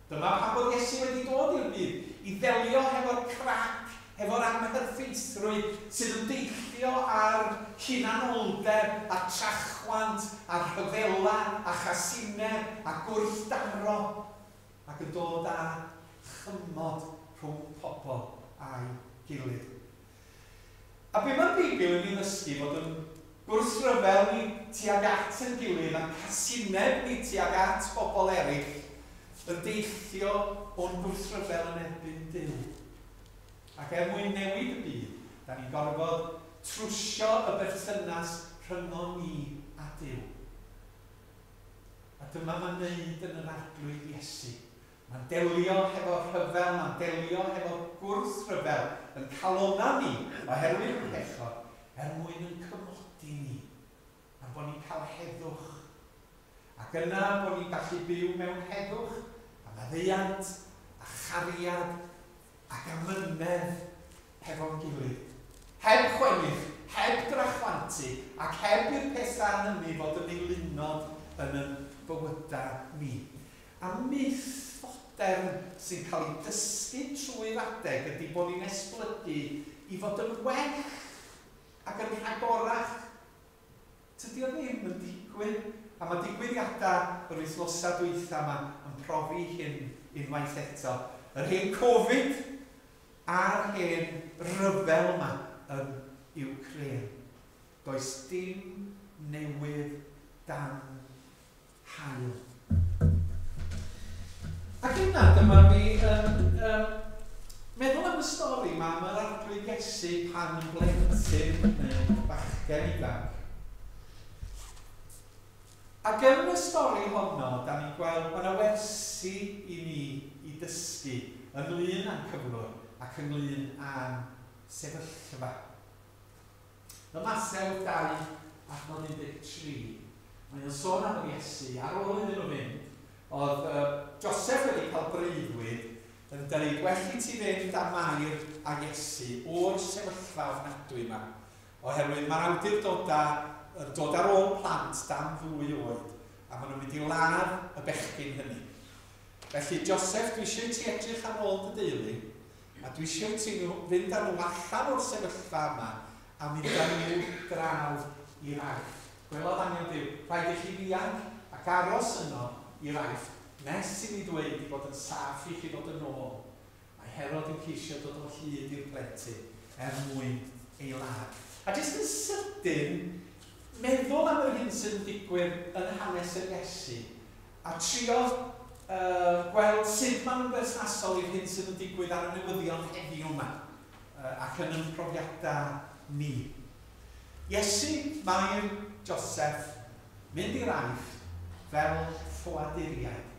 Dyma pam bod Iesu wedi dod i'r byd, i ddelio hefo'r crac, hefo'r amherffeithrwydd sydd yn deillio ar hunanoldeb, a trachwant, a rhyfela, a chasineb, a gwrthdaro, ac yn dod â chymod rhwng pobl a'i gilydd. A be mae'r Beibl yn ei ddysgu fod yn gwrthryfel ni tuag at yn gilydd a'n casineb ni tuag at bobl eraill yn deillio o'n gwrthryfel yn erbyn Duw. Ac er mwyn newid y byd, da ni'n gorfod trwsio y berthynas rhyngon ni a Duw. A dyma mae'n neud yn yr Arglwydd Iesu. Mae'n delio hefo rhyfel, mae'n delio hefo gwrthryfel yn calonna ni oherwydd y pechod, er mwyn yn cymodi ni, a bod ni'n cael heddwch. Ac yna bod ni'n gallu byw mewn heddwch, a maddeuant, a chariad, ac amynedd hefo'n gilydd. Heb chwennych, heb drachwantu, ac heb i'r pethau hynny fod yn eilunod yn ein bywydau ni. A myth fodern sy'n cael ei dysgu trwy'r adeg ydy bod ni'n esblygu i fod yn well ac yn rhagorach. Tydi o ddim yn digwydd. A mae digwyddiadau yr wythnosau dwytha yma yn profi hyn unwaith eto. Yr hen Covid a'r hen ryfel yma yn Ukraine. Does dim newydd dan haul. Ac yna dyma fi yn meddwl am y stori yma am yr Arglwydd Iesu pan yn blentyn neu bachgen ifanc. Ac yn y stori honno, da ni'n gweld bod yna wersi i ni i dysgu ynglyn â'n cyflwr ac ynglyn â'n sefyllfa. Ym Mathew 2, adnod 13, mae'n sôn am yr Iesu, ar ôl iddyn nhw fynd, oedd Joseph wedi cael breuddwyd yn dweud, well i ti fynd â Mair a Iesu o'r sefyllfa ofnadwy yma, oherwydd mae'r awdurdodau yn dod ar ôl plant dan 2 oed, a maen nhw'n mynd i ladd y bechgyn hynny. Felly, Joseph, dwi eisiau ti edrych ar ôl dy deulu, a dwi eisiau ti fynd â nhw allan o'r sefyllfa yma, a mynd â nhw draw i'r Aifft. Gwelodd angel Duw, rhaid i chi ddianc ac aros yno i'r Aifft, nes i mi ddweud i fod yn saff i chi ddod yn ôl. Mae Herod yn ceisio dod o hyd i'r plentyn er mwyn ei ladd. A jyst yn sydyn, meddwl am yr hyn sy'n digwydd yn hanes yr Iesu, a trio gweld sut maen nhw'n berthnasol i'r hyn sydd yn digwydd ar y newyddion heddiw yma, ac yn ein profiadau ni. Iesu, Mair, Joseph, mynd i'r Aifft fel ffoaduriaid.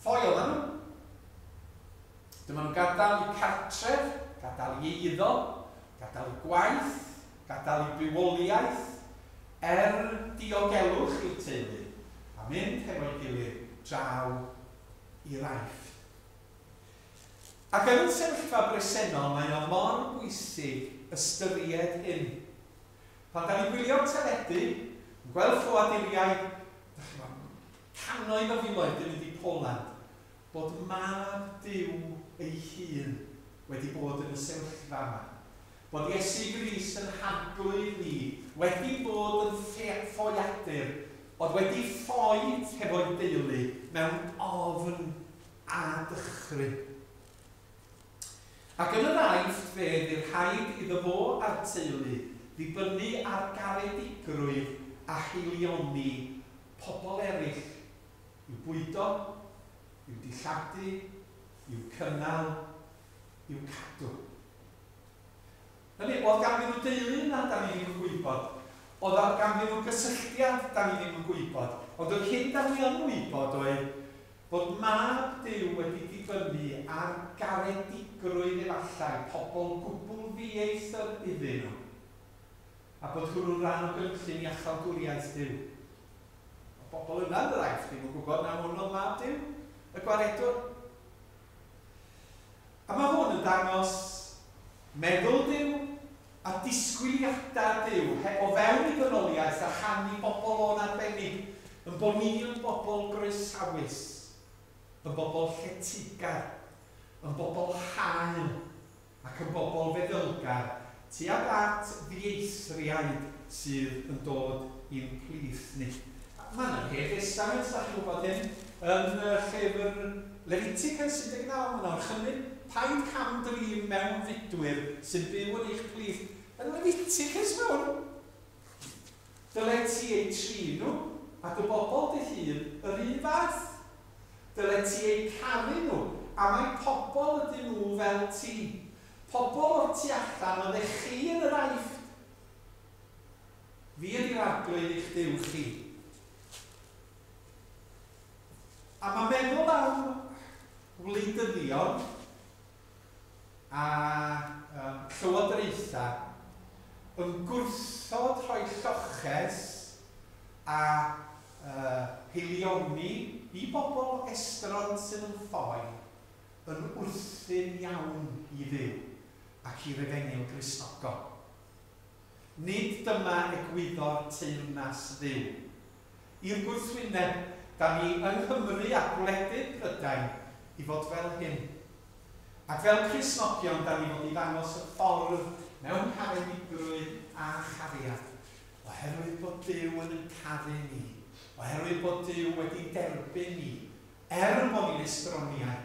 Ffoi oedden nhw. Dyma nhw'n gadael eu cartref, gadael eu eiddo, gadael eu gwaith, gadael eu bywoliaeth, er diogelwch i'r teulu, a mynd hefo'i gilydd draw i'r Aifft. Ac yn y sefyllfa bresennol, mae o mor bwysig ystyried hyn. Pan da ni'n gwylio'r teledu, yn gweld ffoaduriaid, dach chi'n gwbod, cannoedd o filoedd 'di mynd i Poland, bod Mab Duw ei hun wedi bod yn y sefyllfa yma. Bod Iesu Grist yn Harglwydd ni wedi bod yn ffoadur oedd wedi ffoi hefo'i deulu mewn ofn a dychryn. Ac yn yr Aifft fe fydd rhaid iddo fo a'r teulu ddibynnu ar garedigrwydd a haelioni pobl eraill i'w bwydo, i'w dilladu, i'w cynnal, i'w cadw. Hynny, oedd ganddyn nhw deulu yna? Da ni ddim yn gwybod. Oedd ganddyn nhw gysylltiad? Da ni ddim yn gwybod. Ond yr hyn da ni yn wybod oedd bod Mab Duw wedi dibynnu ar garedigrwydd efallai pobl gwbl ddieithr iddyn nhw, a bod hwnnw'n rhan o gynllun iachawdwriaeth Duw. Mae bobl yna yn yr Aifft ddim yn gwybod na hwn oedd Mab Duw, y Gwaredwr. A mae hwn yn dangos meddwl Duw a disgwyliadau Duw o fewn ei ddynoliaeth a chan i bobl o'n arbennig, yn bod ni yn bobl groesawus, yn bobl lletygar, yn bobl hael ac yn bobl feddylgar tuag at ddieithriaid sydd yn dod i'n plith ni. Mae yna Hen Destament, da chi'n gwybod hyn, yn y llyfr Leviticus 19, mae yna orchymyn, paid cam-drin mewnfudwyr sy'n byw yn eich plith. Yn Leviticus mae hwn. Dyle ti eu trin nhw, a dy bobl dy hun, yr un fath. Dyle ti eu caru nhw, a mae pobl ydyn nhw fel ti. Pobl o'r tu allan oeddech chi yn yr Aifft. Fi ydy'r Arglwydd eich Duw chi. A mae meddwl am wleidyddion a llywodraethau yn gwrthod rhoi lloches a haelioni i bobl estron sydd yn ffoi yn wrthun iawn i Dduw ac i'r Efengyl Gristnogol. Nid dyma egwyddor teyrnas Dduw. I'r gwrthwyneb, da ni yng Nghymru a gwledydd Prydain i fod fel hyn. Ac fel Cristnogion, da ni fod i ddangos y ffordd mewn caredigrwydd a chariad, oherwydd bod Duw yn yn caru ni, oherwydd bod Duw wedi derbyn ni, er bod ni'n estroniaid.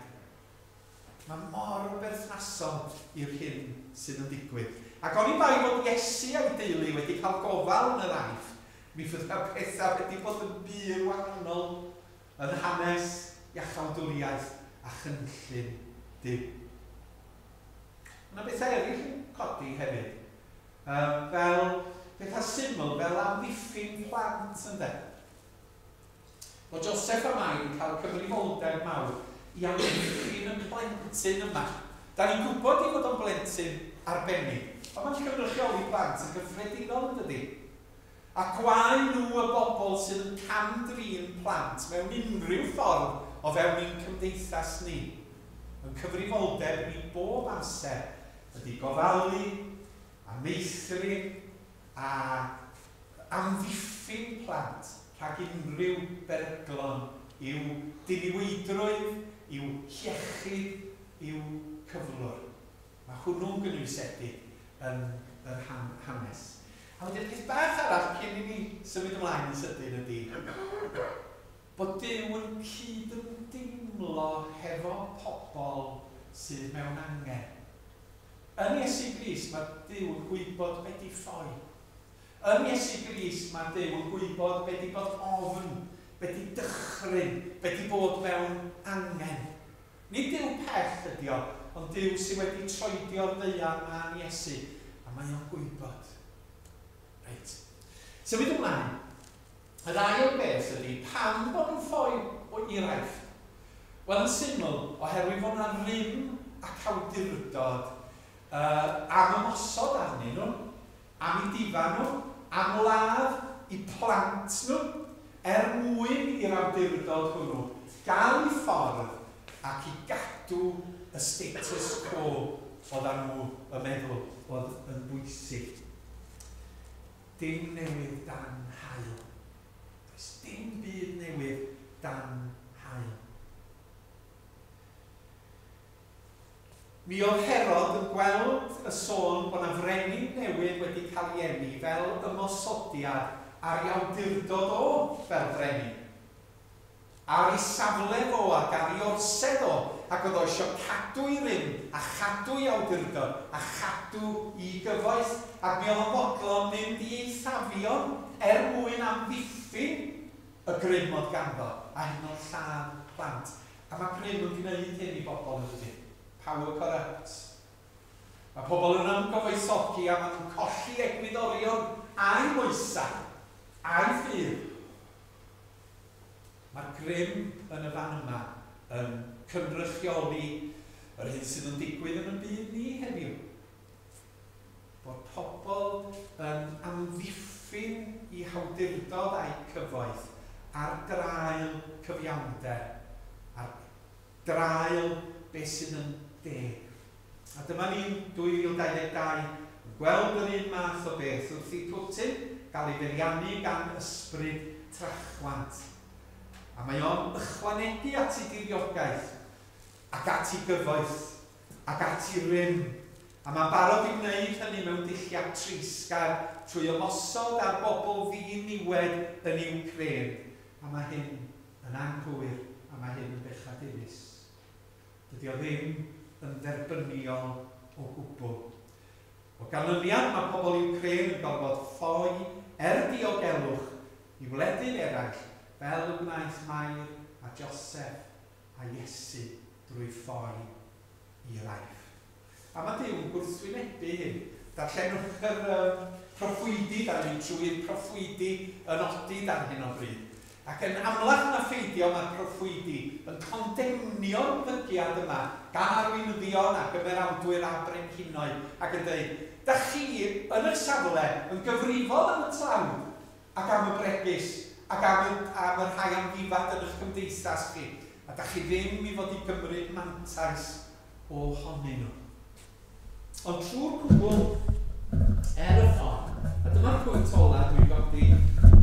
Mae mor berthnasol i'r hyn sydd yn digwydd. Ac oni bai fod Iesu a'i deulu wedi cael gofal yn yr Aifft, mi fydda pethau wedi bod yn bur wahanol yn hanes iachawdwriaeth a chynllun Duw. Mae yna bethau eraill yn codi hefyd, fel pethau syml fel amddiffyn plant, ynde. Bod Joseph a Mair yn cael cyfrifoldeb mawr i amddiffyn y plentyn yma. Da ni'n gwybod ei fod o'n blentyn arbennig, ond mae'n cynrychioli plant yn gyffredinol, yn dydi? A gwae nhw y bobl sydd yn cam-drin plant mewn unrhyw ffordd o fewn ein cymdeithas ni. Yn cyfrifoldeb ni bob amser ydy gofalu a meithrin a amddiffyn plant rhag unrhyw beryglon i'w diniweidrwydd, i'w hiechyd, i'w cyflwr. Mae hwnnw'n gynwysedig yn yr hanes. A wedyn peth bach arall cyn i ni symud ymlaen yn sydyn ydy bod Duw yn cyd-ymdeimlo hefo pobl sydd mewn angen. Yn Iesu Grist mae Duw yn gwybod be di ffoi. Yn Iesu Grist mae Duw yn gwybod be di bod ofn, be di dychryn, be di bod mewn angen. Nid Duw pell ydi o, ond Duw sydd wedi troedio'r ddaear ma'n Iesu, a mae o'n gwybod. Reit. Symud ymlaen. Yr ail beth ydy pam bod nhw'n ffoi i'r Aifft. Wel, yn syml, oherwydd fod yna rym ac awdurdod am ymosod arnyn nhw, am eu difa nhw, am ladd eu plant nhw, er mwyn i'r awdurdod hwnnw gael ei ffordd ac i gadw y status quo oedden nhw yn meddwl oedd yn bwysig. Dim newydd dan haul. Does dim byd newydd dan haul. Mi oedd Herod yn gweld y sôn bod 'na frenin newydd wedi cael ei eni fel ymosodiad ar ei awdurdod o fel brenin, ar ei safle fo ac ar ei orsedd o, ac oedd o eisiau cadw ei rym a chadw ei awdurdod a chadw ei gyfoeth, ac mi oedd o'n fodlon mynd i eithafion er mwyn amddiffyn y grym oedd ganddo, a hyd yn oed lladd plant. A mae grym yn gwneud hyn i bobl yn dydy? Power corrupts. Mae pobl yn ymgyfoethogi a maen nhw'n colli egwyddorion a'u moesau, a'u ffydd. Mae'r grym yn y fan yma yn cynrychioli yr hyn sydd yn digwydd yn y byd ni heddiw. Bod pobl yn amddiffyn eu hawdurdod a'u cyfoeth ar draul cyfiawnder, ar draul beth sydd yn deg. A dyma ni'n 2022 yn gweld yr un math o beth wrth i Putin gael ei feddiannu gan ysbryd trachwant. A mae o'n ychwanegu at ei diriogaeth ac at ei gyfoeth ac at ei rym. A mae'n barod i wneud hynny mewn dulliau treisgar trwy ymosod ar bobl ddiniwed yn Iwcrên. A mae hyn yn anghywir a mae hyn yn bechadurus. Dydy o ddim yn dderbyniol o gwbl. O ganlyniad, mae pobl Iwcrên yn gorfod ffoi er diogelwch i wledydd eraill fel y gwnaeth Mair a Joseff a Iesu drwy ffoi i'r Aifft. A mae Duw yn gwrthwynebu hyn. Darllenwch yr um, proffwydi, da ni'n trwy'r proffwydi yn odid ar hyn o bryd. Ac yn amlach na pheidio mae'r proffwydi yn condemnio'r ymddygiad yma gan arweinyddion ac ymerawdwyr a brenhinoedd ac yn dweud, da chi yn eich safle yn gyfrifol am y tlawd ac am y bregus ac am y, am y rhai amddifad yn eich cymdeithas chi, a da chi ddim i fod i gymryd mantais ohonyn nhw. Ond trwy'r cwbl, er y ffordd, a dyma'r pwynt ola dwi'n godi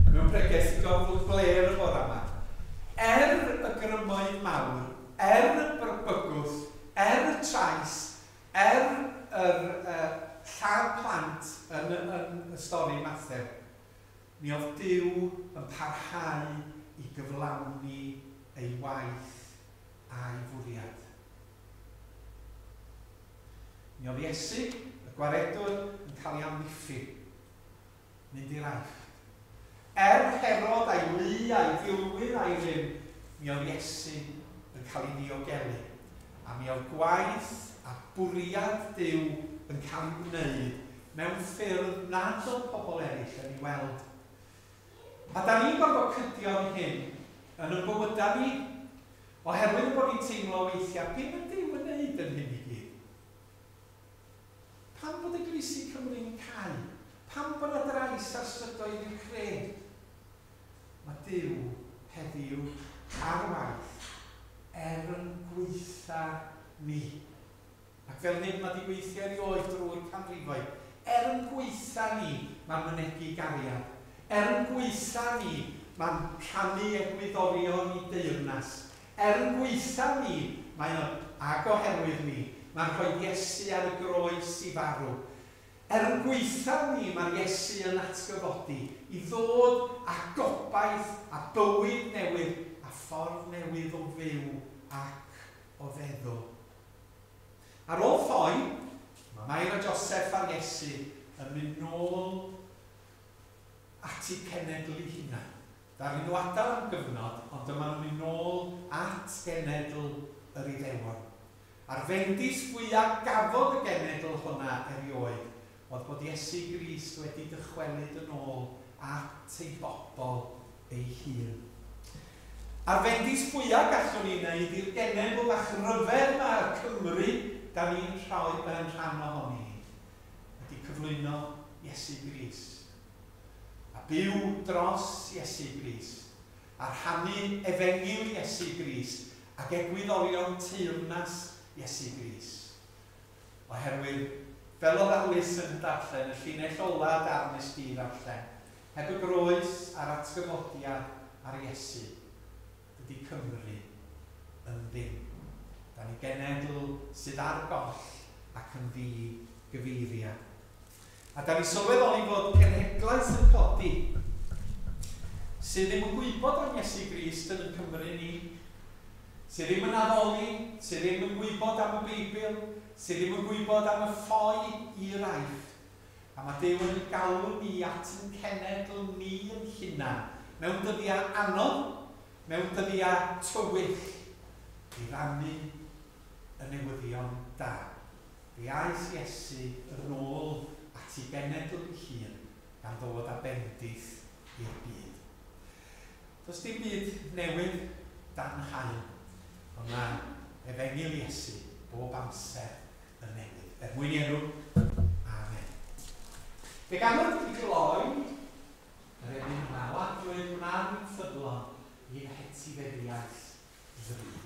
mewn pregeth i gofl blêr y bore yma, er y grymoedd mawr, er y bygwth, er y trais, er yr lladd plant yn, yn y stori Mathew, mi oedd Duw yn parhau i gyflawni ei waith a'i fwriad. Mi oedd Iesu, y gwaredwr, yn cael ei amddiffyn, mynd i'r Aifft. Er Herod a'i lu a'i filwyr a'i rym, mi oedd Iesu yn cael ei ddiogelu. A mi oedd gwaith a bwriad Duw yn cael ei wneud mewn ffyrdd nad oedd pobl eraill yn ei weld. A da ni'n gorfod cydio'n hyn yn y bywydau ni, oherwydd bod ni'n teimlo weithiau, be mae Duw yn wneud yn hyn i gyd? Pam bod eglwysi Cymru'n cau? Pam bod yna drais ar strydoedd Iwcrên? Mae Duw heddiw ar waith er yn gweitha ni. Ac fel hyn mae di gweithio erioed drwy'r canrifoedd. Er yn gweitha ni, mae'n mynegi gariad. Er yn gweitha ni, mae'n rhannu egwyddorion i deyrnas. Er yn gweitha ni, mae'n ag oherwydd ni, mae'n rhoi Iesu ar y groes i farw. Er yn gweitha ni, mae'r Iesu yn atgyfodi i ddod â gobaith a bywyd newydd a ffordd newydd o fyw ac o feddwl. Ar ôl ffoi, mae Mair a Joseph a'r Iesu yn mynd nôl at eu cenedl eu hunain. Ddaru nhw adael am gyfnod, ond dyma nhw'n mynd nôl at genedl yr Iddewon. A'r fendith fwyaf gafodd y genedl honna erioed oedd bod Iesu Grist wedi dychwelyd yn ôl at ei bobl ei hun. A'r fendith fwyaf gallwn ni wneud i'r genedl fach ryfedd mae'r Cymru da ni'n rhoi yn rhan ohoni, ydy cyflwyno Iesu Grist. A byw dros Iesu Grist. A rhannu efengyl Iesu Grist ac egwyddorion teyrnas Iesu Grist. Oherwydd, fel oedd Alys yn darllen, y llinell ola darn nes di ddarllen, heb y groes a'r atgyfodiad ar Iesu, dydy Cymru yn ddim. Da ni genedl sydd ar goll ac yn ddi-gyfeiriad. A da ni sylweddoli fod cenhedlaeth yn codi sydd ddim yn gwybod am Iesu Grist yn y Cymru ni, sydd ddim yn addoli, sydd ddim yn gwybod am y Beibl, sydd ddim yn gwybod am y ffoi i'r Aifft. A mae Duw yn galw ni at yn cenedl ni yn hunan, mewn dyddiau anodd, mewn dyddiau tywyll, i rannu y newyddion da. Fe aeth Iesu yn ôl at ei genedl ei hun, gan ddod â bendith i'r byd. Does dim byd newydd dan haul, ond mae efengyl Iesu bob amser yn newydd. Er mwyn i enw, amen. Fe ganwyd i gloi yr emyn yma, o Arglwydd wna fi'n ffyddlon i'n hetifeddiaeth ddrud.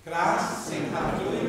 Gras sy'n Arglwydd